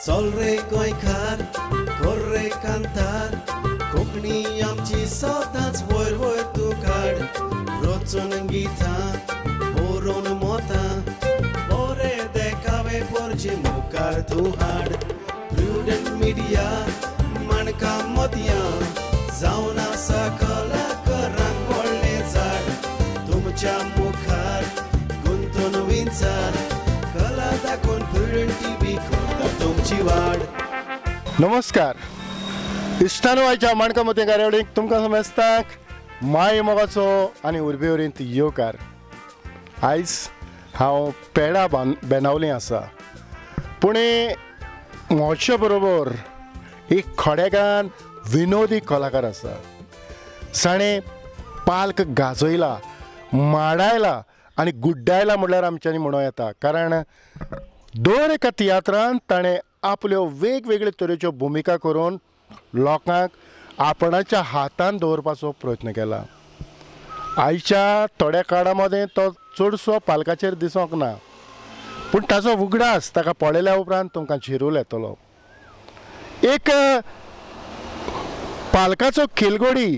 चल रे गोंयकार कर रे कांतार कोंकणी आमची सदांच वयर वयर तूं काड रचून गितां बरोवन मोतां बरे देखावे पोरचे मुखार तूं हाड प्रुडंट मिडिया माणकां मोतयां जावन आसा कलाकारांक व्हडलें झाड तुमच्या मुखार गुंतून विंचार कला दाखोवन प्रुडंट टीव्ही करता तुमची वाड. नमस्कार इश्टानवायच्या माणकां मोतयां कार्यावळीक तुमकां समेस्तांक माय मोगाचो आनी उर्बेवरींत येवकार. आयज हांव पेडा बेनावली आसा, पूण म्हज्या बरोबर एक खडेगान विनोदी कलाकार आसा. ताणें पाल्क गाजयला, माडायला आनी गुड्डायला म्हणल्यार आमच्यांनी म्हणूं येता, कारण दर एका तियात्रांत ताणें आपल्यो वेगवेगळे तरेच्यो भुमिका करून लोकांक आपणाच्या हातान दवरपाचो प्रयत्न केला. आयच्या थोड्या काळा मदें तो चडसो पालकाचेर दिसोंक ना, पूण ताचो उगडास ताका पळयल्या उपरांत तुमकां झिरूल येतलो. एक पालकाचो खेलगडी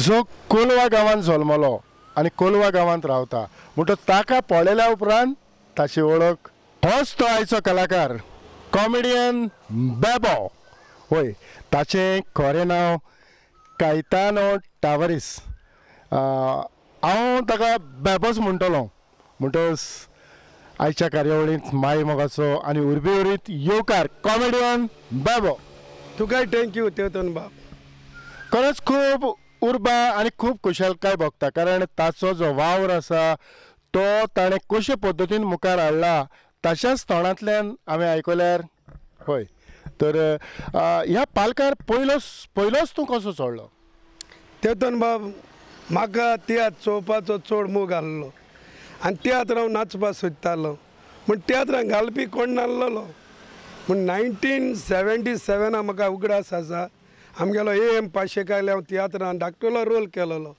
जो कोलवा गांवांत जल्मलो आनी कोलवा गांवांत रावता, म्हणटच ताका पळयल्या उपरांत ताची वळख होच तो आयचो कलाकार कॉमेडियन बेबो. होय, ताचें खरें नांव कायतानो टावरीस. हांव ताका बेबोच म्हणटलो. म्हणटच आयच्या कार्यावळींत माय मोगाचो आनी उर्बेवरीत येवकार कॉमेडियन बेबो. तुकाय thank you तेवतन बाब. खरेंच खूब उर्बा आनी खूब खुशालकाय भोगता, कारण ताचो जो वावर आसा तो ताणें कशे पद्दतीन मुखार हाडला ताच्याच तोंडांतल्यान हांवें आयकल्यार. हय, तर ह्या पालकार पयलोच तूं कसो चडलो? तेतून बाब म्हाका तियात्र चोवपाचो चड मोग आहलो आनी तियात्र हांव नाचपाक सोदतालो, पूण तियात्रां घालपी कोण नासलेलो. पूण 1977 म्हाका उगडास आसा, आमगेलो ए.एम. पाशेकायले हांव तियात्रान धाकटुलो रोल केलेलो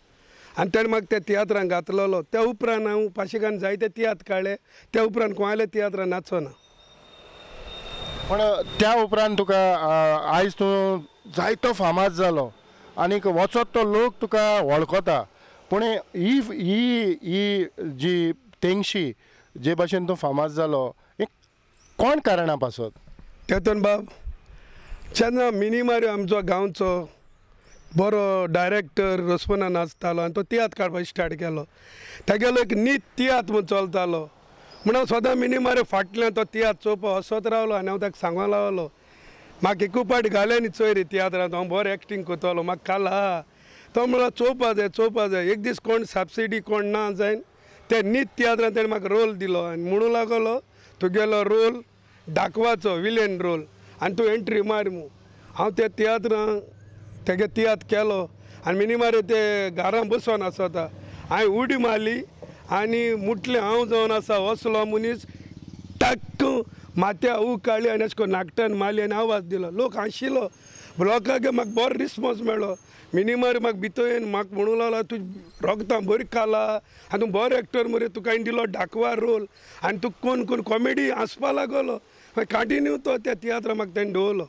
आनी तेणें म्हाका त्या तियात्रान घातलेलो. त्या उपरांत हांव पाशेकान जायते तियात्र काडले, त्या उपरांत कोणाले तियात्रां नाचोना. पण त्या उपरांत तुका आयज तूं जायतो फामाद जालो आनीक वचत तो लोक तुका वळखता, पूण ही ही ही जी तेंगशी जे भाशेन तूं फामाद जालो हे कोण कारणा पासत? तेतून बाब जेन्ना मिनीमार्यो आमचो गांवचो बरो डायरेक्टर रोसपना नाचतालो आनी तो तियात्र काडपाक स्टार्ट केलो. तेगेलो एक नीत तियात्र म्हूण चलतालो, म्हूण हांव सदां मिनीमार्यो फाटल्यान तो तियात्र चोवपाक वचत रावलो आनी हांव ताका सांगूंक लागलो, म्हाका एकू पाट घाले न्ही चोय रे तियात्रांत, हांव बरो एक्टींग करतलो, म्हाका काल. तो म्हणलो चोवपा जाय चोवपा जाय. एक दीस कोण सबसिडी कोण ना जायन ते नीत तियात्रांत तेणें म्हाका रोल दिलो आनी म्हणूं लागलो तुगेलो रोल दाखवाचो विलेन रोल आनी तूं एंट्री मार म्हूण. हांव त्या तियात्रां तेगे तियात्र केलो आनी मिनीमार्यो ते घरां बसोन आसता, हांवें उडी मारली आनी मुटलें हांव जावन आसा वसलो मनीस टक्क माथ्या ऊ काडली आनी अशें करून नाकटान मारली आनी आवाज दिलो. लोक हांशिल्लो, लोकांक म्हाका बरो रिस्पोन्स मेळ्ळो. मिनीमार म्हाका भितर येवन म्हाका म्हणूंक लागलो तूं रोगतां बरी काला आनी तूं बरो एक्टर मरे, तुका हांवें दिलो धाकवा रोल आनी तुका कोण कोण कॉमेडी हांसपा लागलो. मागीर कंटिन्यू तो त्या तियात्रां म्हाका तेणें दवरलो.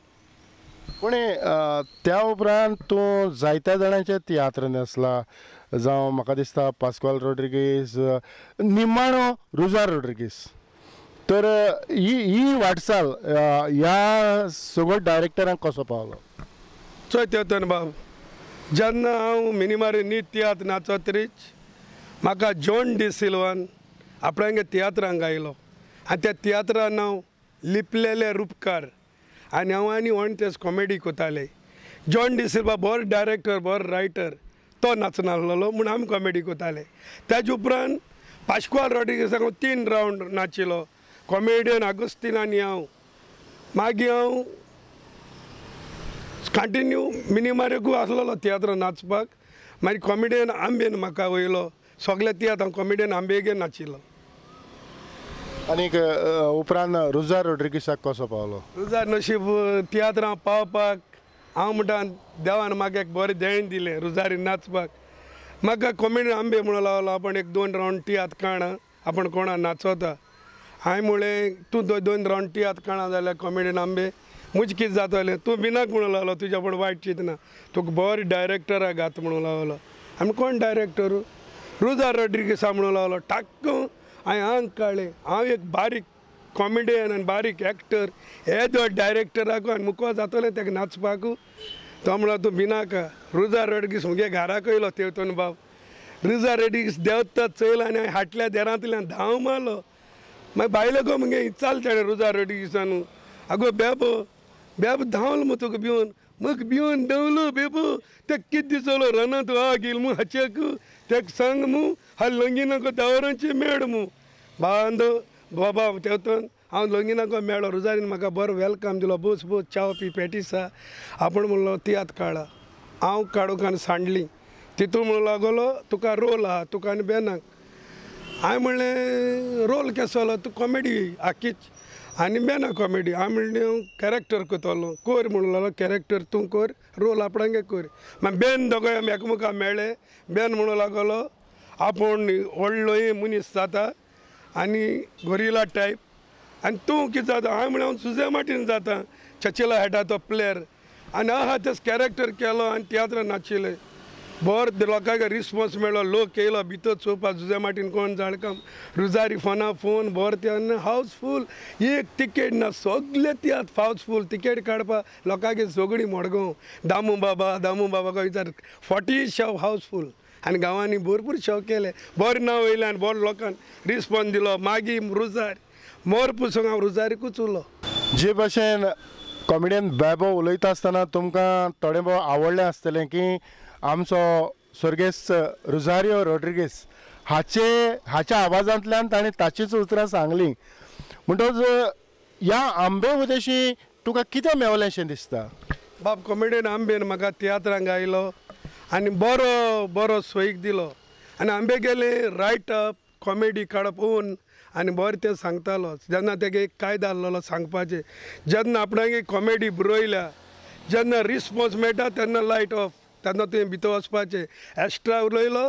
पूण त्या उपरांत तूं जायत्या जाणांचे तियात्र नाचला, जावं म्हाका दिसता पास्कोल रोड्रिगीस, निमाणो रुजार रोड्रिगीस. तर ही ही वाटचाल ह्या सगळ्या डायरेक्टरांक कसो पावलो? चोय तेतन बाब, जेन्ना हांव मिनीमार्यो नीत तियात्र नाचत म्हाका जॉन डी सिल्वान आपणागे तियात्रांक आयलो आनी त्या तियात्रा नांव लिपलेले रुपकार आनी हांव आनी वणतेच कॉमेडी करताले. जॉन डी सिल्वा बरो डायरेक्टर बरो रायटर, तो नाचनासलेलो म्हूण आमी कॉमेडी करताले. तेजे उपरांत पाश्कोल रोड्रिगीसाक हांव 3 रावंड नाचिल्लो, कॉमेडियन आगुस्तीन आनी हांव. मागीर हांव कंटिन्यू मिनीमार्योकूय आसलेलो तियात्र नाचपाक. मागीर कॉमेडियन आंबेन म्हाका वयलो, सगळे तियात्र हांव कॉमेडियन आंबेगे नाचिल्लो. आनीक उपरांत रुजार रोड्रिगीसाक कसो पावलो? रुजार नशीब तियात्रां पावपाक हांव म्हणटा देवान म्हाका एक बरें देण दिलें रुजारी नाचपाक. म्हाका कॉमेडियन आंबे म्हणून लागलो आपण एक 2 रावंड तियात्र काडा, आपण कोणा नाचोता. हांवें म्हणलें तूं 2 रावंड तियात्र काडा जाल्यार कॉमेडियन आंबे मुज कितें जातलें तूं बिनाक म्हणून लागलो तुज्या पूण वायट चिंतना तुका बरो डायरेक्टराक घात म्हणून लागलो. आमी कोण डायरेक्टर रुजार रोड्रिगीसा म्हणून लागलो. टाक्क हांवें आंग काडलें. हांव एक बारीक कॉमेडियन आनी बारीक एक्टर येदो डायरेक्टराक आनी मुको जातलें ताका नाचपाक. तो म्हणलो तूं भिनाका. रुजार रोड्रिगीस मुगे घराक येयलो तेवतन बाब. रुजार रोड्रिगीस देंवता चोयलो आनी हांवें हाटल्या देरांतल्यान धांव मारलो. मागीर बायलो गो मुगे इचाल तेणें रुजार रोड्रिगीसान, आगो बेबो बेबो धांवलो मु तुका भिवन, म्हाका भिवन देंवलो बेबो. तेका कितें दिसलो रनांत वाग येयल मू हाचेक तेका सांग मू हा लंगिनाको दावरांची मेळ मू बांद बाबा तेवतन. हांव लंगिनाको मेळ्ळो. रुजारीन म्हाका बरो welcome दिलो. बस बस च्याव पी पेटिसा आपूण म्हणलो तियात्र काडा. हांव काडूंक आनी सांडली तितून म्हणूं लागलो तुका रोल आहा तुका आनी बेनाक. हांवें म्हणलें रोल केसो तूं कॉमेडी आखीच आनी बेना कॉमेडी. हांवें म्हणलें हांव कॅरेक्टर करतलो कोर म्हणूं लागलो कॅरेक्टर तूं कर रोल आपणागे कर. मागीर बेन दोगांय आमी एकामेका मेळ्ळे. बेन म्हणूं लागलो आपूण व्हडलोय मनीस जाता आनी गोरिला टायप आनी तूं कितें जाता. हांवें म्हणलें हांव जुजे माटीन जाता चचिला हेटा तो प्लेयर आनी आहा तेच कॅरेक्टर केलो आनी तियात्रान नाचिल्लें. बरो लोकांक रिस्पोन्स मेळ्ळो. लोक येयलो भितर चोवपाक जुजे माटीन कोण जाळकाम रुजारी फोना फोन बरो ते हावसफूल एक तिकेट ना सगळे तियात्र हावसफूल. तिकेट काडपाक लोकांक झगडी मडगांव दामू बाबा दामू बाबा विचार 40 शव हावसफूल आनी गांवांनी भरपूर शव केले. बरें नांव येयलें आनी बरो लोकांक रिस्पोन्स दिलो. मागीर रुजार मोर पुसूंक हांव रुजारीकूच उरलो. जे भाशेन कॉमेडियन बेबो उलयता आसतना तुमकां थोडें भोव आवडलें आसतलें की आमचो स्वर्गेस्त रुजारियो रोड्रिगीस हाचे हाच्या आवाजांतल्यान ताणें ताचीच उतरां सांगलीं. म्हणटकच ह्या आंबे उदेशी तुका कितें मेवलें शें दिसता? बाब कॉमेडियन आंबेन म्हाका तियात्रांक आयलो आनी बरो बरो सोयीक दिलो आनी आंबे गेले रायट अप कॉमेडी काडप ओन आनी बरें तें सांगतालो. जेन्ना तेगे एक कायदो आहलोलो सांगपाचें जेन्ना आपणागे कॉमेडी बरयल्या जेन्ना रिस्पोन्स मेळटा तेन्ना लायट ऑफ तेन्ना तुवें भितर वचपाचें. एक्स्ट्रा उलयलो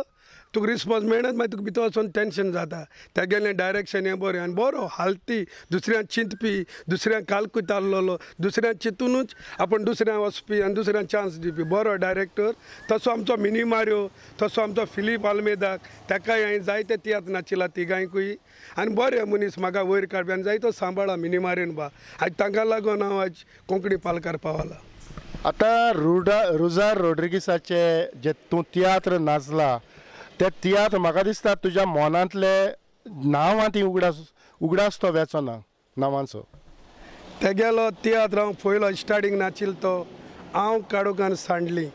तुका रिस्पोन्स मेळना मागीर तुका भितर वचून टेंशन जाता. तेगेलें डायरेक्शन हें बरें आनी बरो हालती दुसऱ्यांक चिंतपी दुसऱ्यांक कालकूत आहलोलो दुसऱ्यांक चिंतुनूच आपूण दुसऱ्यांक वचपी आनी दुसऱ्यांक चान्स दिवपी बरो डायरेक्टर. तसो आमचो मिनी मारियो तसो आमचो फिलीप आल्मेदाक ताकाय हांवें जायते तियात्र नाचिला तिगांयकूय आनी बरे मनीस म्हाका वयर काडपी आनी जायतो सांबाळा मिनी मारियोन बा. आयज तांकां लागून हांव आयज कोंकणी पालकार पावला. आतां रुजार रोड्रिगीसाचे जे तूं तियात्र नाचला ते तियात्र म्हाका दिसता तुज्या मनांतले नांवां ती उगडास तो वेचो ना नांवांचो. तेगेलो तियात्र हांव पयलो स्टार्टींग नाचिल्लो तो हांव काडूंक आनी सांडली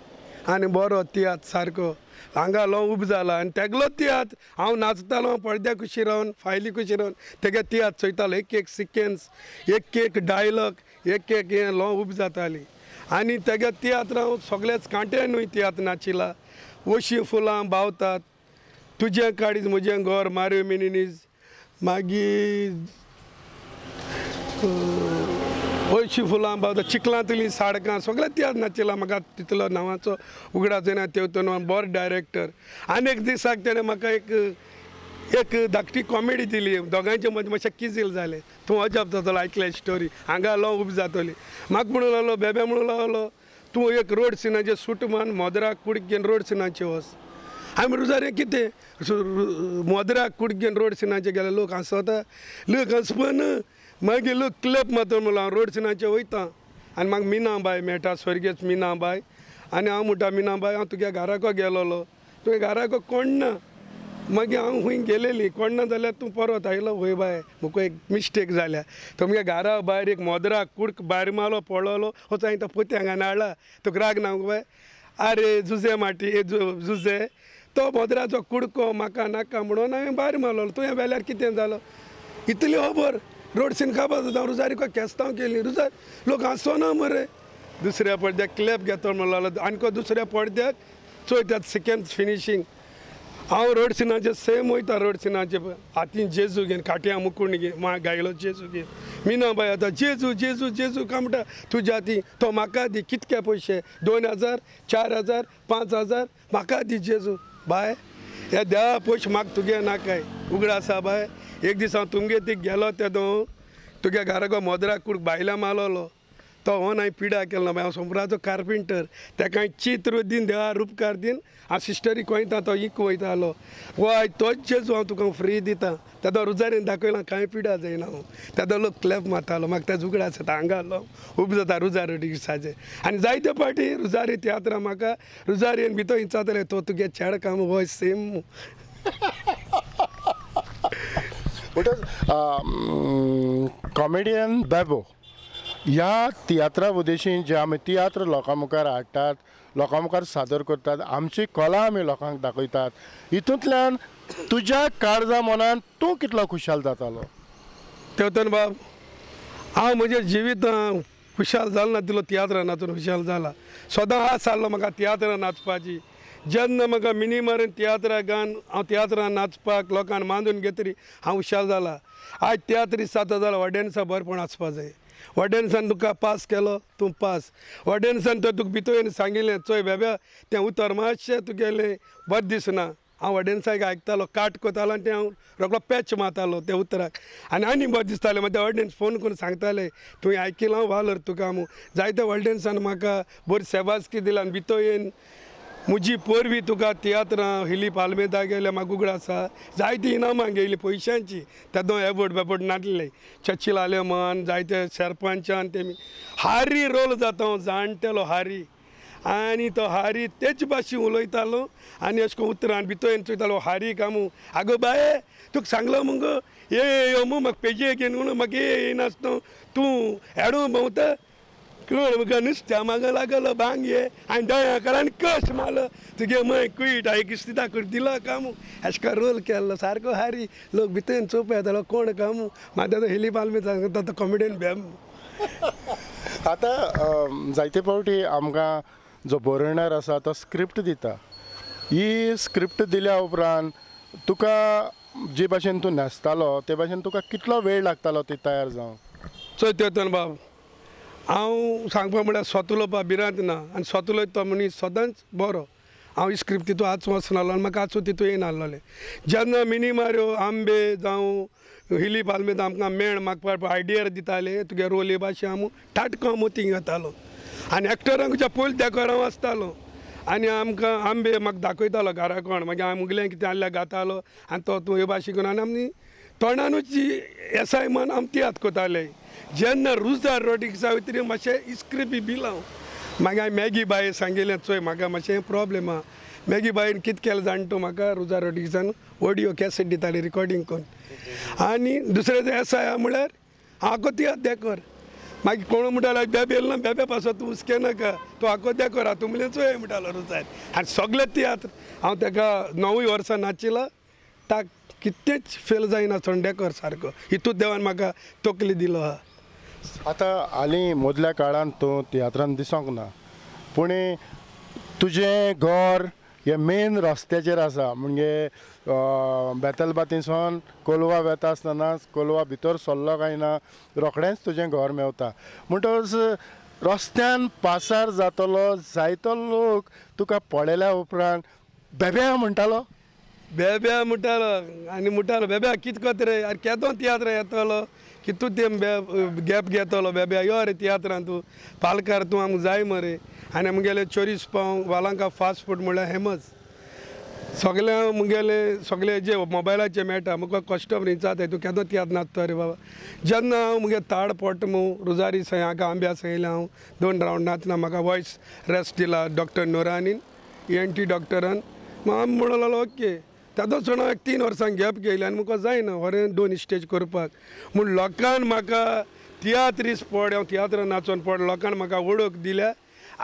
आनी बरो तियात्र सारको हांगा लो उब जाला आनी तेगलो तियात्र हांव नाचतालो पडद्या कुशी रावन फायली कुशी रावन तेगे तियात्र चोयतालो. एक एक सिक्वेन्स एक एक डायलॉग एक एक हें लो उब जाताली आनी तेगे तियात्र हांव सगळेच कांट्यानूय तियात्र नाचिला. ओशी फुलां बावतात तुजें काडीज म्हजें घर मारियो मिनिनीज मागीर ओशी फुलां बावतात चिखलांतलीं साडकां सगळें तियात्र नाचिला. म्हाका तितलो नांवाचो उगडास जायना तेवतन बरो डायरेक्टर. आनी एक दिसाक तेणें म्हाका एक एक धाकटी कॉमेडी दिली दोगांयचे मदीं मातशें किजील जालें. तूं अजाप जातलो आयकल्या स्टोरी हांगा लो उब जातली. म्हाका म्हणूं लागलो बेबे म्हणूं लागलो तूं एक रोड सिनाचेर सूट मान मोदराक कुडक घेवन रोड सिनाचेर वच. हांवें रुजारे कितें मोदराक कुडक घेवन रोड सिनाचेर गेले लोक हांसता लोक हांसपा ना मागीर लोक क्लेप मारता म्हणलो हांव रोड सिनाचेर वयता आनी म्हाका मिना बाय मेळटा स्वर्गेस्त मिना बाय आनी हांव म्हणटा मिना बाय हांव तुज्या घराको गेलोलो तुज्या घराको कोण ना. मागीर हांव खूंय गेलेली कोण ना जाल्यार तूं परत आयलो वय बाय म्हाका एक मिस्टेक जाल्या. तुमगे घरा भायर एक मोदराक कुडक भायर मारलो पळोलो वचो हांवें तो पोत्यांक हाडला तुका राग ना बाय. आरे जुजे माटी जुजे तो मोदराचो कुडको म्हाका नाका म्हणून हांवें भायर मारलो. तुवें वेल्यार कितें जालो इतली खबर रोड सीन काबार जाता रुजारी केस्तांव केली रुजार लोक हांसो ना मरे. दुसऱ्या पडद्याक क्लॅप घेतो म्हणलो आनीक दुसऱ्या पडद्याक चोय त्यात सिकेंड फिनिशींग. हांव रोड सिनाचेर सेम वयता रोड सिनाचे हातीन जेजू घेवन काट्यां मुकूण घेवन मा गायलो जेजू घेवन मिना बाय आतां जेजू जेजू जेजू काय म्हणटा तुज्या हाती तो म्हाका दी कितके पयशे 2000 4000 5000 म्हाका दी जेजू बाय हे देवा पयशे म्हाका तुगे नाकाय उगडास आसा बाय. एक दीस हांव तुमगे ती गेलो तेदो तुगे घराको मोदराक कूड बायलां मारलोलो तो हो हांवें पिडा केलो ना. हांव सोमराचो कार्पेंटर ताका हांवें चित्र दीन देवा रुपकार दीन हांव सिस्टरीक वयता तो इक वयतालो हो आयज तोच जेजू हांव तुका फ्री दिता. तेदो रुजारीन दाखयला कांय पिडा जायना हांव तेदो लोक क्लॅप मारतालो म्हाका त्या जुगडा आसा हांगा आसलो उब जाता रुजारी दिसाचे. आनी जायते फावटी रुजारी तियात्रां म्हाका रुजारीन भितर विचारताले तो तुगे चेड काम हो सेम. म्हणटच कॉमेडियन बेबो ह्या तियात्रा उद्देशीन जे आमी तियात्र लोकां मुखार हाडटात, लोकां मुखार सादर करतात, आमची कला आमी लोकांक दाखयतात, हितूंतल्यान तुज्या काळजा मनान तूं कितलो खुशाल जातालो? तेवतन बाब हांव म्हज्या जिवितान खुशाल जालो ना तितलो तियात्रा नाचून खुशाल जाला. सदां आस आसलो म्हाका तियात्रा नाचपाची. जेन्ना म्हाका मिनिमरेन तियात्रा गान हांव तियात्रान नाचपाक लोकांक मानून घेतरी हांव हुशार जाला. आयज तियात्रीस जाता जाल्यार ऑडियन्सा बरेपण आसपा जाय. ऑडियन्सान तुका पास केलो तूं पास. ऑडियन्सान तर तुका भितर सांगिल्लें चोय बेब्या तें उतर मातशें तुगेलें बरें दिसना. हांव ऑडियन्साक आयकतालो काट करतालो आनी तें हांव रोकडो पॅच मारतालो त्या उतराक आनी आनी बरें दिसतालें. मागीर ते ऑडियन्स फोन करून सांगताले तुवें आयकिलां वालोर तुका म्हूण. जायते ऑडियन्सान म्हाका बरी सेबासकी दिला आनी भितर येवन म्हजी पोरवी तुका तियात्रां हिलीप आल्मेदा गेल्या म्हाका उगड आसा जायतीं इनामां घेयलीं पयशांची तेदो एबोट बेबोट नासले चर्चील आलेमान जायते सरपंचान तेमी हारी रोल जाता हांव जाणटेलो हारी आनी तो हारी तेच भाशेन उलयतालो आनी अशें करून उतरान भितर चोयतालो हारी कामू आगो बाये तुका सांगलो मुगो ये यो मू म्हाका पेजे घेवन म्हणून म्हाका ये येनासतना तूं एडो भोंवता म्हाका नुस्त्या मागो लागलो बांग ये आनी दया कर आनी कश मारलो तुगे माय कुयट हांवें किस्ती दाखोवन दिलो कामू अशें करून रोल केल्लो सारको हारी लोक भितर चोवपा येतालो कोण कामू मागीर तो हिलीप आल्मेदा सांगता तो कॉमेडियन बेम. आतां जायते फावटी आमकां जो बरोवणार आसा तो स्क्रिप्ट दिता. ही स्क्रिप्ट दिल्या उपरांत तुका जे भाशेन तूं न्हेसतालो ते भाशेन तुका कितलो वेळ लागतालो ती तयार जावंक? चोय तेवतन बाब हांव सांगपा म्हळ्यार स्वता उलोवपा भिरांत ना आनी स्वता उलयता तो मनीस सदांच बरो. हांव स्क्रिप्ट तितू आच वचनासलो आनी म्हाका आचू तितू येयनासलें. जेन्ना मिनीमाऱ्यो आंबे जावं हिलीप आल्मेदा आमकां मेण म्हाका आयडिया दिताले तुगे रोल हे भाशेन हांव ताटको हांव थिंग वतालो आनी एक्टरांक पयलीं देकोर हांव आसतालो आनी आमकां आंबे म्हाका दाखयतालो घरा कोण मागीर हांव मुगलें कितें आहल्यार गातालो आनी तो तूं हे भाशेन करून आनी आमी तोंडानूच एसाय मान आमी तियात्र करताले. जेन्ना रुजार रोडिक्सा वयतरी मातशें स्क्रिप्ट बिलां मागीर हांवें मॅगी बाये सांगिल्लें चोय म्हाका मातशें प्रोब्लेम आहा. मॅगी बायन कितें केलें जाणा तूं म्हाका रुजार रोडिक्सान ऑडियो कॅसेट दिताली रिकॉर्डींग करून आनी दुसरें एसाय म्हळ्यार आगो तियात्र देकोर. मागीर कोण म्हणटालो बेबे येयलो ना बेबे पासत तूं हुस्के नाका तूं आगो देकोर आहा तूं म्हणलें चोय म्हणटालो रुजार. आनी सगळे तियात्र हांव ताका 9 वर्सां नाचिला ताक कितेंच फेल जायना डेकोर सारको हितूंत देवान म्हाका तकली दिलो आहा. आतां हालीं मदल्या काळांत तूं तियात्रान दिसोंक ना पूण तुजें घर हें मेन रस्त्याचेर आसा म्हणजे बेतलबातीसून कोलवा वेता आसतना कोलवा भितर सरलो काय ना रोखडेंच तुजें घर मेवता. म्हणटकच रस्त्यान पासार जातलो जायतो लोक तुका पळयल्या उपरांत बेब्या म्हणटालो. बेब्या म्हणटालो आनी म्हणटालो बेब्या कितें करता रे आरे केदो तियात्र येतलो कितू तें गॅप घेतलो बेब्या यो रे तियात्रान तूं पालकार तूं आमकां जाय मरे. आनी आमगेले चोरीस पाव वालांका फास्ट फूड म्हळ्यार फेमस सगळ्या मुगेले सगळे जे मोबायलाचेर मेळटा म्हाका कस्टमर विचारता तूं केदो तियात्र नाचता रे बाबा. जेन्ना हांव मुगे ताड पोट मू रुजारी सय हांगा आंब्या सयल्या हांव 2 रावंड नाचना म्हाका वॉयस रेस्ट दिला डॉक्टर नोरानीन ENT डॉक्टरान. मागीर म्हणूंक लागलो ओके तेदो सोड हांव 3 वर्सां गॅप घेयली आनी म्हाका जायना होरें 2 स्टेज करपाक म्हूण लोकान म्हाका तियात्रीस पड हांव तियात्रां नाचोन पड लोकान म्हाका वळख दिल्या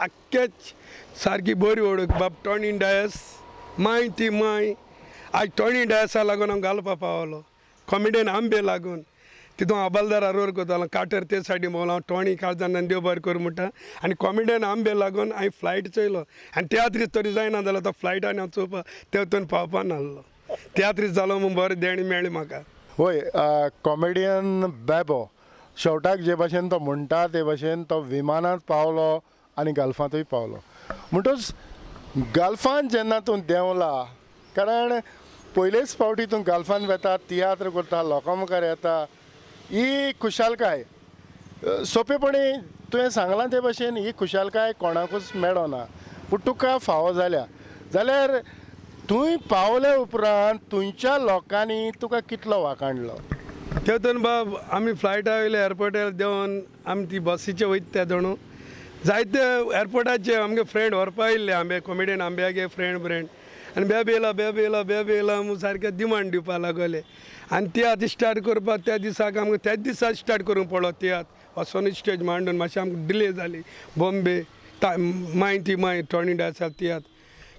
आख्खेच सारकी बरी वळख बाब टॉनी डायस माय ती माय. आयज टॉनी डायसा लागून हांव घालपा पावलो कॉमेडियन आंबे लागून तितून हवालदार रोल करतालो काटर ते सायडीन भोंवलो हांव टॉनी काळजान देव बरें करूं म्हणटा आनी कॉमेडियन आंबे लागून हांवें फ्लायट चोयलो आनी तियात्रीस तरी जायना जाल्यार तो फ्लायटान हांव चोवपा तेतून पावपा नासलो. तियात्रीस जालो म्हूण बरें देणें मेळ्ळें म्हाका. वय कॉमेडियन बेबो शेवटाक जे भाशेन तो म्हणटा ते भाशेन तो विमानांत पावलो आनी गल्फांतूय पावलो. म्हणटच गल्फान जेन्ना तूं देंवला कारण पयलेच फावटी तूं गल्फान वेता तियात्र करता लोकां मुखार येता ही खुशालकाय सोंपेपणी तुवें सांगलां ते भशेन ही खुशालकाय कोणाकूच मेळना पूण तुका फावो जाल्या जाल्यार थंय पावले उपरांत तुमच्या लोकांनी तुका कितलो वाखाणलो? तेतून बाब आमी फ्लायटा वयले एअरपोर्टार देंवन आमी ती बसीचे वयता त्या जणू जायते एअरपोर्टाचे आमगे फ्रेंड व्हरपा आयिल्ले आंबे कॉमेडियन आंब्यागे फ्रेंड ब्रेंड आनी बेब येयला बेब येयला बेब येयला म्हूण सारके डिमांड दिवपा लागले आनी तियात्र स्टार्ट करपाक त्या दिसाक आमकां त्याच दिसा स्टार्ट करूंक पडलो तियात्र वचोन स्टेज मांडून मातशें आमकां डिले जाली बॉम्बे माय ती माय टॉनी डायसा तियात्र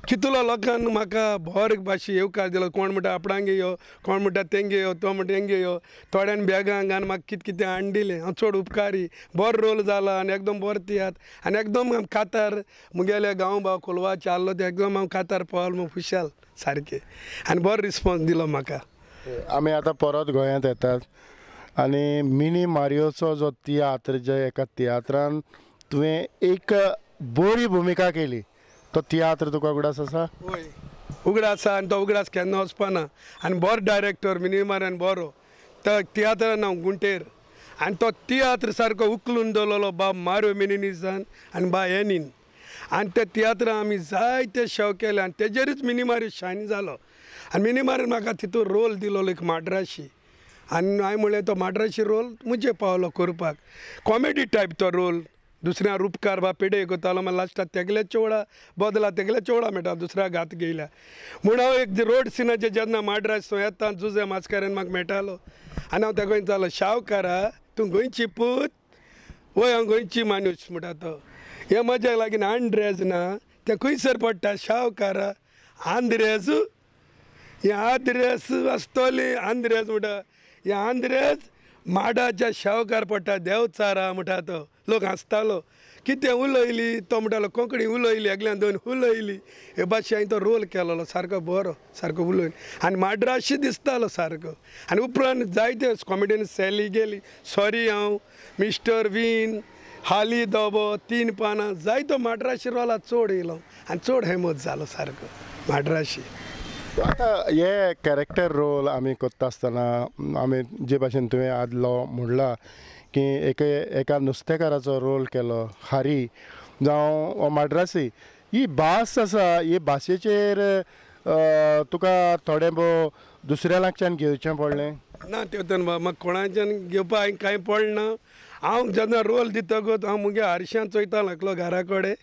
कितलो लोकांक म्हाका बरे भाशे येवकार दिलो. कोण म्हणटा आपणांगे यो, कोण म्हणटा तेंगे यो, तो म्हणटा हेंगे यो, थोड्यान बॅगां घालून म्हाका कितें कितें हाडून दिलें. हांव चड उपकारी, बरो रोल जाला आनी एकदम बरो तियात्र आनी एकदम कातार मुगेले गांव भाव कोलवाचे आहलो ते एकदम हांव कातार पावलो म्हूण खुशाल सारकें आनी बरो रिस्पोन्स दिलो म्हाका. आमी आतां परत गोंयांत येतात आनी मिनी मारियोचो जो तियात्र, जे एका तियात्रान तुवें एक बरी भुमिका केली, तो तियात्र तुका उगडास आसा? वय उगडास आसा आनी तो उगडास केन्ना वचपाना. आनी बरो डायरेक्टर मिनी मारियान बरो तो तियात्रा नांव गुंटेर आनी तो तियात्र सारको उखलून दवरलेलो बाब मारियो मिनेझीसान आनी बा एनीन आनी त्या तियात्रान आमी जायते शो केले आनी तेजेरूच मिनी मारियो शायन जालो. आनी मिनी मारियोन म्हाका तितून रोल दिलोलो एक माड्राशी आनी हांवें म्हणलें तो माड्राशी रोल म्हजे पावलो करपाक, कॉमेडी टायप तो रोल. दुसऱ्या रुपकार बा पेडे करतालो मागीर लास्टाक तेगले चेवडा बदला तेगले चेवडा मेळटा दुसऱ्या घात घेयल्या म्हूण हांव एक रोड सिनाचेर जेन्ना माड्रास थंय येता जुजे मास्काऱ्यान म्हाका मेळटालो आनी हांव तेका विचारलो, शावकारा तूं गोंयची पूत? वय हांव गोंयची माणूस म्हणटा तो. हे म्हज्या लागीं आंड्रेज ना तें खंयसर पडटा शावकारा आंद्रेज, हे आद्रेस आसतली आंद्रेज म्हणटा, हे आंद्रेज माडाच्या शावकार पडटा देवचारा म्हणटा तो. लोक हांसतालो कितें उलयली तो म्हणटालो कोंकणी उलयली एकल्यान दोन उलयली हे भाशेन हांवें तो रोल केलोलो सारको बरो सारको उलयन आनी माड्राशी दिसतालो सारको. आनी उपरांत जायते कॉमेडियन सॅली गेली सॉरी हांव मिस्टर वीन हाली दोबो तीन पानां जायतो माड्राशी रोला चड येयलो आनी चड फेमस जालो सारको माड्राशी. आतां हे कॅरेक्टर रोल आमी करता आसतना आमी जे भाशेन तुवें आदलो म्हणला की एका नुस्तेकाराचो रोल केलो हारी जावं माड्रासी, ही भास आसा ही भाशेचेर तुका थोडें भोव दुसऱ्या लागच्यान घेवचें पडलें? ना तेतून म्हाका कोणाच्यान घेवपाक हांवें कांय पडना. हांव जेन्ना रोल दितकूच हांव मुगे आरशान चोयतालो एकलो घरा कडेन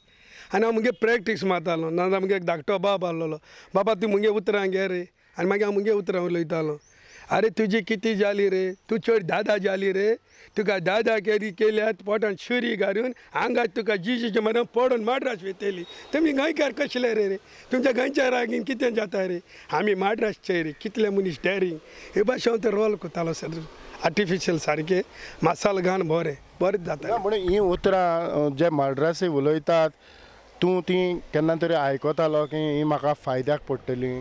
आनी हांव मुगे प्रॅक्टीस मारतालो. नाजाल्यार मुगे एक धाकटो बाब आहलोलो, बाबा तूं मुगे उतरां घे रे, आनी मागीर हांव मुगे उतरां उलयतालो. अरे तुजी कितें जाली रे, तूं चड दादा जाली रे, तुका दादा केरी केल्यात पोटान सुरी घालून आंगात तुका जिजीचे मरण पडून माड्रास वयतली. तुमी गोंयकार कसले रे रे, तुमच्या गोंयच्या रागीन कितें जाता रे, आमी माड्रासचे रे, कितले मनीस डॅरींग. हे भाशेन हांव ते रोल करतालो सर आर्टिफिशियल सारकें मसाल घालून बरें बरें जाता. म्हणून हीं उतरां जे माड्रासी उलयतात तूं ती केन्ना तरी आयकतालो की ही म्हाका फायद्याक पडटली?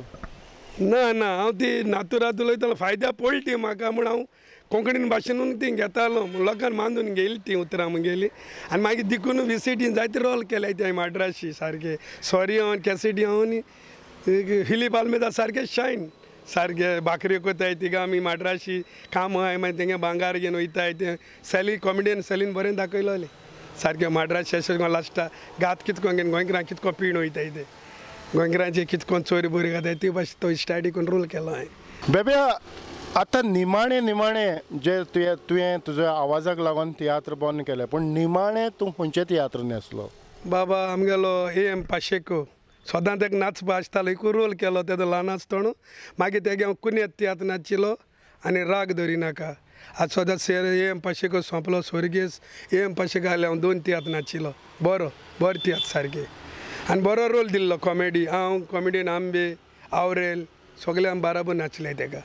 ना ना, हांव ती नातुरात उलयतालो फायद्याक पडली ती म्हाका म्हूण हांव कोंकणीन भाशेनून ती घेतालो, लोकांक मानून घेयली ती उतरां मुगेली. आनी मागीर देखून विसिटीन जायते रोल केले ते माड्राशी सारके सॉरी हांव कॅसिटी हांव आनी फिलीप आल्मेदा सारके शायन सारके भाकऱ्यो कोताय तिगा आमी माड्राशी काम आहाय मागीर तेंगे भांगार घेवन वयताय ते सॅली कॉमेडियन सॅलीन बरें दाखयलोलें सारकें माड्राशी अशें लास्टाक गात कितको घेवन गोंयकारांक कितको पीण वयताय ते गोंयकारांचे कितको चोरी बोरी घाताय ती भाशेन तो स्टार्ट करून रोल केलो हांवें. बेब्या आतां निमाणें निमाणें जे तुवें तुज्या आवाजाक लागून तियात्र बंद केले पूण निमाणें तूं खंयचे तियात्र न्हेसलो? बाबा आमगेलो ए एम पाशेको सदां ताका नाचपा आसतालो, एक रोल केलो तेजो ल्हान आसतना. मागीर तेगे हांव कुनेत तियात्र नाचिल्लो आनी राग धरिनाका. आतां सदां ए एम पाशेको सोंपलो स्वर्गेस ए एम पाशेको आयले हांव दोन तियात्र नाचिल्लो बरो बरो तियात्र सारके आनी बरो रोल दिल्लो कॉमेडी. हांव कॉमेडियन आंबे आवरेल सगळे आमी बाराबर नाचले तेका.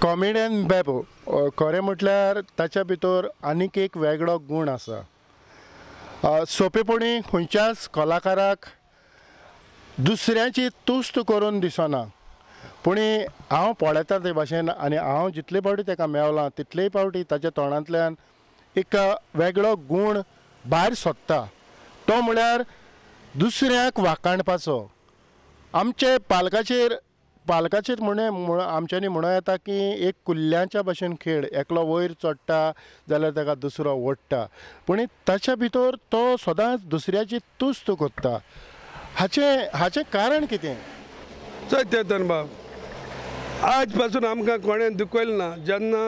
कॉमेडियन बेबो खरें म्हटल्यार ताच्या भितर आनीक एक वेगळो गूण आसा. सोंपेपणी खंयच्याच कलाकाराक दुसऱ्याची तुस्त करून दिसना पूण हांव पळयता ते भाशेन आनी हांव जितले फावटी ताका मेवलां तितलेय फावटी ताच्या तोंडांतल्यान एक वेगळो गूण भायर सोदता, तो म्हळ्यार दुसऱ्याक वाखाणपाचो. आमचे पालकाचेर पालकाचेर म्हणे आमच्यांनी म्हणूं येता की एक कुल्ल्यांच्या भशेन खेळ, एकलो वयर चडटा जाल्यार ताका दुसरो ओडटा, पूण ताच्या भितर तो सदांच दुसऱ्याची तुस्त करता. हाचें हाचें कारण कितें? चोय चेतन बाब, आज पासून आमकां कोणें दुखयलें ना. जेन्ना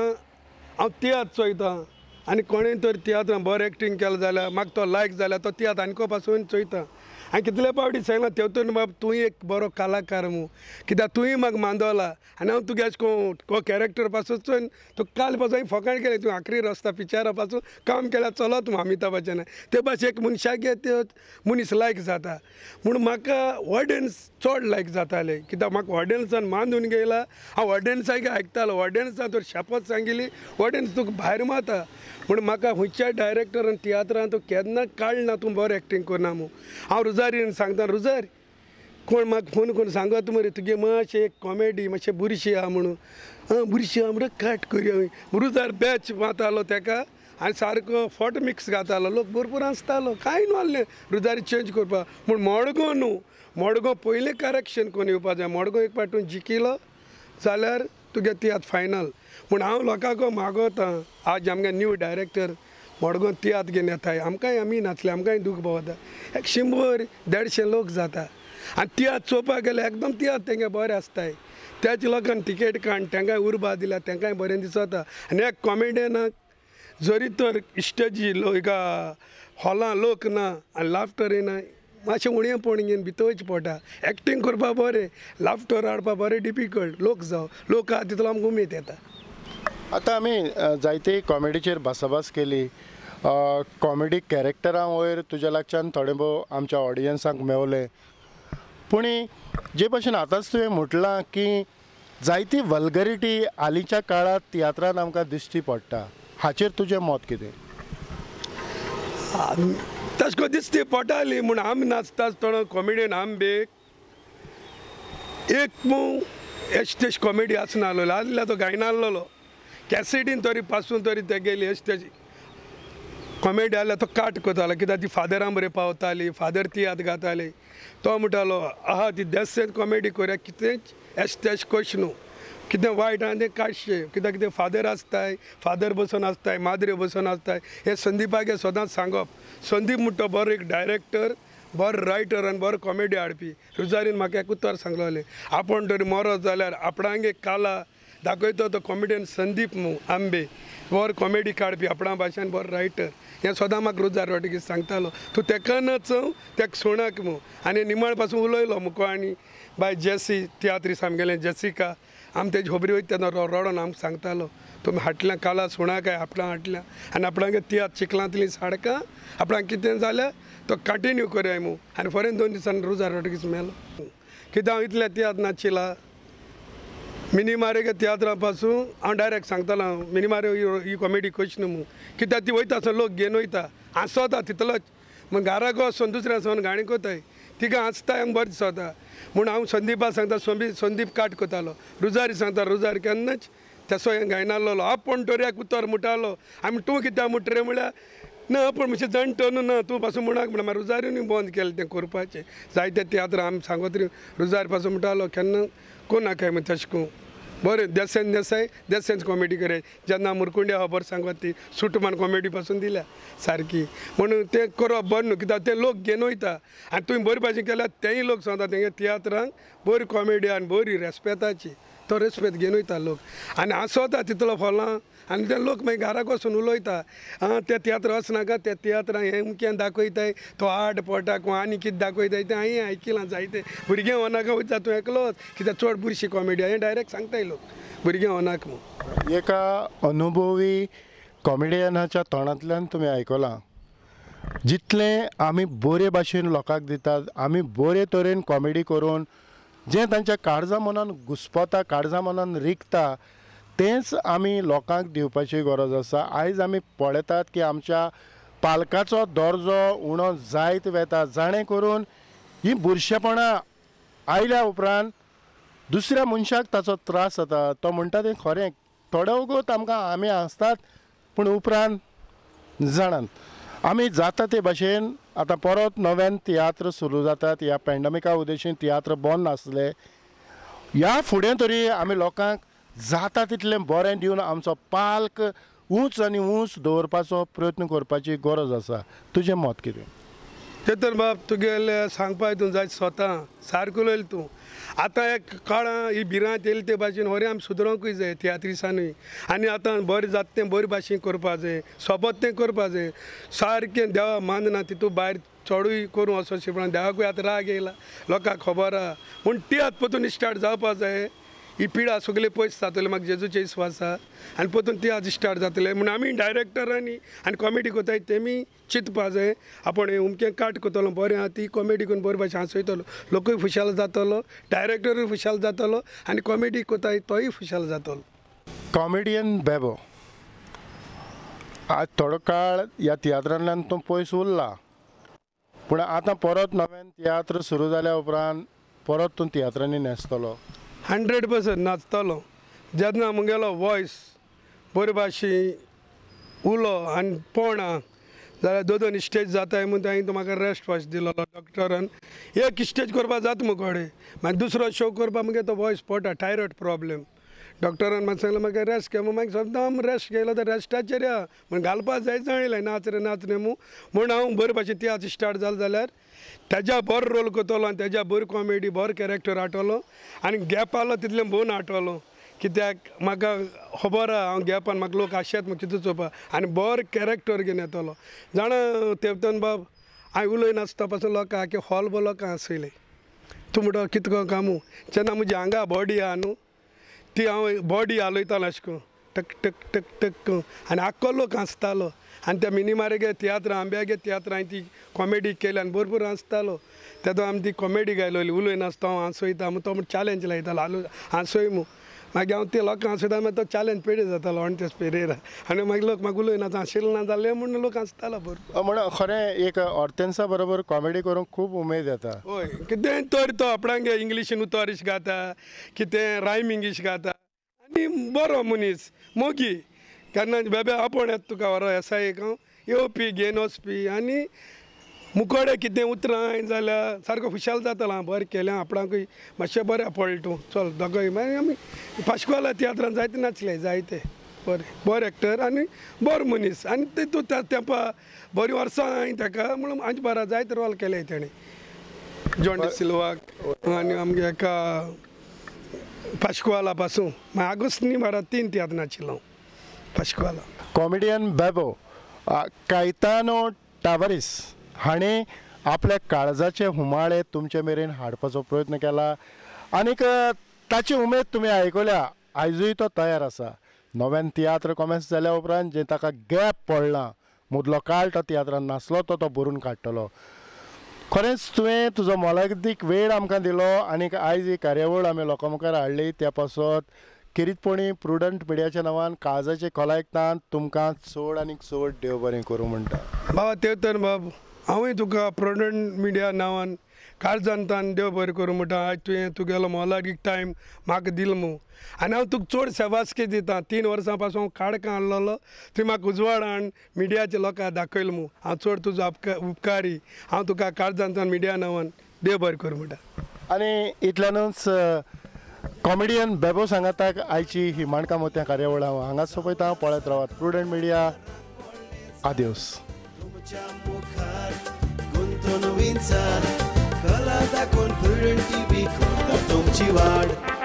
हांव तियात्र चोयता आनी कोणें तर तियात्रान बरें एक्टींग केलें जाल्यार म्हाका तो लायक जाल्यार तो तियात्र आनीको पासून चोयता. हांवें कितले पावटी सांगलां तेवतून बाब तूं एक बरो कलाकार मू, कित्याक तुवें म्हाका मांदोला आनी हांव तुगे अशें करून कॅरेक्टर पासून चोयन तुका काल पासून हांवें फकाण केलें, तूं आखरी रस्ता पिक्चरा पासून काम केल्यार चलत मू अमिताभ बच्चन ते भाशेन एक मनशाक ते मनीस लायक जाता. म्हूण म्हाका ऑडियन्स चड लायक जाताले, कित्याक म्हाका ऑडियन्सान मानून गेला. हांव ऑडियन्साक आयकतालो, ऑडियन्सान तर शपथ सांगिल्ली ऑडियन्स तुका भायर मारता. म्हूण म्हाका खंयच्याय डायरेक्टरान तियात्रान तूं केन्ना काडना तूं बरें एक्टींग करना म्हूण. हांव रुजारीन सांगता, रुजार कोण म्हाका फोन करून सांगत मरे तुगे मातशें एक कॉमेडी मातशें बुरशी आहा म्हणून, आं बुरशी आहा म्हणून कट करया. रुजार बॅच मातालो तेका आनी सारको फोटो मिक्स घातालो, लोक भरपूर आसतालो, कांय न्हू आहलें रुजारी चेंज करपाक. पूण मडगांव न्हू, मडगांव पयलें करेक्शन करून येवपा जाय. मडगांव एक फावट तूं जिखलो जाल्यार तुगे तियात्र फायनल. पूण हांव लोकांक मागोता, आज आमगे न्यू डायरेक्टर मडगांव तियात्र घेवन येताय, आमकांय आमी नाचले आमकांय दूख भोवता. एक 100 150 लोक जाता आनी तियात्र चोवपाक गेल्यार एकदम तियात्र तेंगे बरें आसताय. त्याच लोकांक तिकेट काड तेंकांय उर्बा दिल्या तेंकांय बरें दिसता. आनी एक कॉमेडियनाक जरी तर स्टेजी एका हॉलां लोक ना आनी लाफ्टर येना, मातशें उणेपण घेवन भितर वयचें पडटा. एक्टींग करपाक बरें, लाफ्टर हाडपाक बरें डिफिकल्ट. लोक जावं लोक आहा तितलो आमकां उमेद येता. आतां आमी जायते कॉमेडीचेर भासाभास केली, कॉमेडी कॅरेक्टरां वयर तुज्या लागच्यान थोडे भोव आमच्या ऑडियन्सांक मेवले. पूण जे भशेन आतांच तुवें म्हटलां की जायती वल्गरिटी हालींच्या काळांत तियात्रान आमकां दिश्टी पडटा, हाचेर तुजें मत कितें? तशें करून दिश्टी पडटाली म्हूण आमी नाचता आसतना कॉमेडियन आमबे एक मू एश तेश कॉमेडी आसनासलो, आसल्यार तो गायनासलो. कॅसेटीन तरी पासून तरी तेगेली एश तेश कॉमेडी आसल्यार तो काट करतालो, कित्याक ती फादरां बरें पावताली, फादर तियात्र गाताले. तो म्हणटालो आहा ती देसेंत कॉमेडी करया, कितेंच एश तेश कश न्हू, कितें वायट आहा तें काडशें. कित्याक कितें फादर आसताय, फादर बसून आसताय, माद्रे बसून आसताय. हें संदीपाक हें सदांच सांगप. संदीप म्हणटा तो बरो एक डायरेक्टर, बरो रायटर आनी बरो कॉमेडी हाडपी. रुजारीन म्हाका एक उतर सांगलें, आपूण तरी मरत जाल्यार आपणांगे काला दाखयता तो कॉमेडियन संदीप मू आंबे, बरो कॉमेडी काडपी, आपणा भाशेन बरो रायटर. हें सदां म्हाका रुजार रोड्रिगीस सांगतालो, तूं तेका नाचोव तेका सोणाक मू. आनी निमाण पासून उलयलो मुको आनी बाय जेसी तियात्रीस आमगेलें जेसिका, आमी तेजी खबरी वयता तेन्ना रडोन आमकां सांगतालो, तुमी हाडल्या काला सोणाक आपणा हाडल्या आनी आपणागे तियात्र चिखलांतलीं साडकां आपणाक कितें जाल्यार तो कंटिन्यू करया मू. आनी फॉरेन 2 दिसांनी रुजार रोड्रिगीस मेलो. कित्याक हांव इतले तियात्र नाचिला मिनीमारे तियात्रा पासून हांव डायरेक्ट सांगतालो, मिनीमारे ही कॉमेडी कशी न्हू मू, कित्याक ती वयता आसतना लोक घेवन वयता, हांसता तितलोच, मागीर घराक वचून दुसऱ्या वचून गाणी कोताय, तिका हांसताय आमकां बरें दिसता. म्हूण हांव संदीपा सांगता, संदीप काट कोतालो, रुजारी सांगता, रुजारी केन्नाच तसो हें गायनासलो. आपूण तोरयाक उतर म्हणटालो, आमी तूं कित्याक म्हणटा रे म्हळ्यार ना पूण मातशें जाणटो न्हू ना तूं पासून म्हणाक म्हणल्यार मागीर रुजारीनूय बंद केलें तें करपाचें. जायते तियात्र आमी सांगत रे रुजारी पासून म्हणटालो केन्ना कोणाकाय म्हण तशें करून बरें देसेन देसाय देसेन कॉमेडी करे. जेन्ना मुरकुंड्या खबर सांगत ती सुटमान कॉमेडी पासून दिल्या सारकी, म्हणून तें करप बरें न्हू, कित्याक ते लोक घेवन वयता आनी तुवें बरे भाशेन केल्यार तेंय लोक सांगता तेंगे तियात्रांक बरी कॉमेडी आनी बरी रेस्पेताची, तो रेस्पेत घेवन वयता लोक आनी हांसता तितलो फोलां. आनी ते लोक मागीर घराक वचून उलयता, आं ते तियात्र वचनाका, ते तियात्रां हें अमकें दाखयताय, तो आड पोटाक आनी कितें दाखयताय तें हांवें आयकिलां जायते. भुरगें वनाका वयता तूं एकलोच, कित्याक चड बुरशी कॉमेडी हें डायरेक्ट सांगताय लोक भुरगें वनाक म्हूण. एका अनुभवी कॉमेडियनाच्या तोंडांतल्यान तुमी आयकलां, जितलें आमी बरे भाशेन लोकांक दितात, आमी बरे तरेन कॉमेडी करून जें तांच्या काळजा मनान घुस्पता, काळजा मनान रिगता, तेंच आमी लोकांक दिवपाची गरज आसा. आयज आमी पळयतात की आमच्या पालकाचो दर्जो उणो जायत वता, जाणें करून ही बुरशेपणां आयल्या उपरांत दुसऱ्या मनशाक ताचो त्रास जाता. तो म्हणटा तें खरें, थोडे वगत आमकां आमी हांसतात पूण उपरांत जाणात आमी जाता ते भाशेन. आतां परत नव्यान तियात्र सुरू जातात, ह्या पॅन्डमिका उद्देशीन तियात्र बंद आसले. ह्या फुडें तरी आमी लोकांक जाता तितलें बरें दिवन आमचो पाल्क ऊंच आनी ऊंच दवरपाचो प्रयत्न करपाची गरज आसा. तुजें मत कितें? चेतन बाब तुगेले सांगपा हितून जायत स्वता सारको उलयलो तूं. आतां एक काळां ही भिरांत येयली ते भाशेन होरें आमी सुदरोंकूय जाय तियात्रिसानूय आनी आतां बरें जाता तें बरे भाशेन करपा जाय, सोबत तें करपा जाय. सारकें देवा मानना तितू भायर चडूय करूं असो शिपणान देवाकूय आतां राग येयला, लोकांक खबर आहा. पूण तियात्र परतून स्टार्ट जावपा जाय. ही पिडा सगळी पयस जातली म्हाका जेजूचे विस्वास आहा आनी परतून तियात्र स्टार्ट जातले म्हूण आमी डायरेक्टरांनी आनी कॉमेडी करताय तेमी चिंतपा जाय. आपूण उमकें काट करतलो बरें आहा ती कॉमेडी करून बरे भाशेन हांसयतलो, लोकूय खुशाल जातलो, डायरेक्टरूय खुशाल जातलो आनी कॉमेडी करताय तोय खुशाल जातलो. कॉमेडियन बेबो, आज थोडो काळ ह्या तियात्रांतल्यान तूं पयस उरला, पूण आतां परत नव्यान तियात्र सुरू जाल्या उपरांत परत तूं तियात्रांनी न्हेसतलो? 100% नाचतलो. जेन्ना मुगेलो वॉयस बरे भाशेन उलो आनी पोणा जाल्यार दोन दोन स्टेज जाताय म्हूण तांणी म्हाका रेस्ट फर्स्ट दिलो डॉक्टरान. एक स्टेज करपाक जाता मुकोडे, मागीर दुसरो शो करपाक मुगे तो वॉयस पडटा, थायरॉयड प्रॉब्लेम. डॉक्टरान म्हाका सांगलें म्हाका रेस्ट घे, मागीर सद्दां रेस्ट घेयलो तर रेस्टाचेर या म्हूण घालपा जाय जाणिल्लें नाच रे नाच रे म्हूण हांव बरे भाशेन तियात्र स्टार्ट जालो जाल्यार तेज्या बरो रोल करतलो आनी तेज्या बरी कॉमेडी बरो कॅरेक्टर हाडटलो आनी गॅप आहलो तितलें बोन हाडटलो. कित्याक म्हाका खबर आहा हांव गॅपान म्हाका लोक आशेत म्हाका कितें चोवपा आनी बरो कॅरेक्टर घेवन येतलो. जाणा तेवतन बाब हांवें उलयनासता पासून लोकांक आख्खे हॉल भर लोकांक हांसयलें. तूं म्हणटा कितको कामू जेन्ना म्हजी हांगा बॉडी आहा न्हू ती हांव बॉडी हालयतालो अशें करून टक टक टक टक करून आनी आख्खो लोक हांसतालो. आनी त्या मिनीमारे तियात्र आंब्यागे तियात्र हांवें ती कॉमेडी केली आनी भरपूर हांसतालो. तेदो आमी ती कॉमेडी गायलोली उलयनासता हांव हांसयता म्हूण तो म्हण चॅलेंज लायतालो हालो हांसय म्हूण. मागीर हांव ते लोकांक हांसयता मागीर तो चॅलेंज पेडे जातालो ऑणतेस पेरेरा आनी मागीर लोक म्हाका उलयना हांशिल्लो ना जालें म्हूण लोक हांसतालो भरपूर. म्हण खरें एक ऑर्तेन्सा बरोबर कॉमेडी करूंक खूब उमेद येता. हय, कितें तर तो आपणागे इंग्लिशीन उतर इश गाता, कितें रायमींग इश गाता आनी बरो मनीस मोगी. केन्ना बेबे आपोवन येता तुका व्हरो एसायेक हांव येवपी घेवन वचपी आनी मुकोडे कितें उतरां जाल्यार सारको खुशाल जातालो. हांव बरें केलें आपणाकूय मातशें बरें पडलें तूं चल दोगोय. मागीर आमी पाश्कोला तियात्रान जायते नाचले जायते बरें बरो एक्टर आनी बरो मनीस आनी तितून त्या तेंपा बरीं वर्सां हांवें ताका म्हणून आमचे बारा जायते रोल केले तेणें जॉन डिसिल्वाक आनी आमगे एका पाश्कोला पासून मागीर आगोस्नी बारा 3 तियात्र नाचिल्लो हांव पाश्कोला. कॉमेडियन बेबो कायतानो टावरीस हाणें आपल्या काळजाचे हुमाळे तुमचे मेरेन हाडपाचो प्रयत्न केला आनीक ताची उमेद तुमी आयकल्या. आयजूय तो तयार आसा. नव्यान तियात्र कॉमेस जाल्या उपरांत जे ताका गॅप पडला मदलो काळ तो तियात्रान नासलो तो तो भरून काडटलो. खरेंच तुवें तुजो मोलादीक वेळ आमकां दिलो आनीक आयज ही कार्यावळ आमी लोकां मुखार हाडली त्या पासत खेरीतपणी प्रुडंट मिडियाच्या नांवान काळजाचे खोलायकतान तुमकां चड आनीक चड देव बरें करूं म्हणटा. बाबा तेवतन बाब हांवूय तुका प्रुडंट मिडिया नांवान काळजांतान देव बरें करूं म्हणटा. आयज तुवें तुगेलो मोलादीक टायम म्हाका दिलो म्हूण आनी हांव तुका चड सेवासकी दिता. 3 वर्सां पासून हांव काडकां आहलोलो तुवें म्हाका उजवाड हाड मिडियाच्या लोकांक दाखयलो म्हूण हांव चड तुजो उपकारी. हांव तुका काळजांतान मिडिया नांवान देव बरें करूं म्हणटा. आनी इतल्यानूच कॉमेडियन बेबो सांगाताक आयची ही माणकां मोतयां कार्यावळ हांव हांगाच सोंपयता. पळयत रावात प्रुडंट मिडिया. आदियोस. गुंतून विंचार कला दाखोवन प्रुडंट टीव्ही करता तुमची वाड.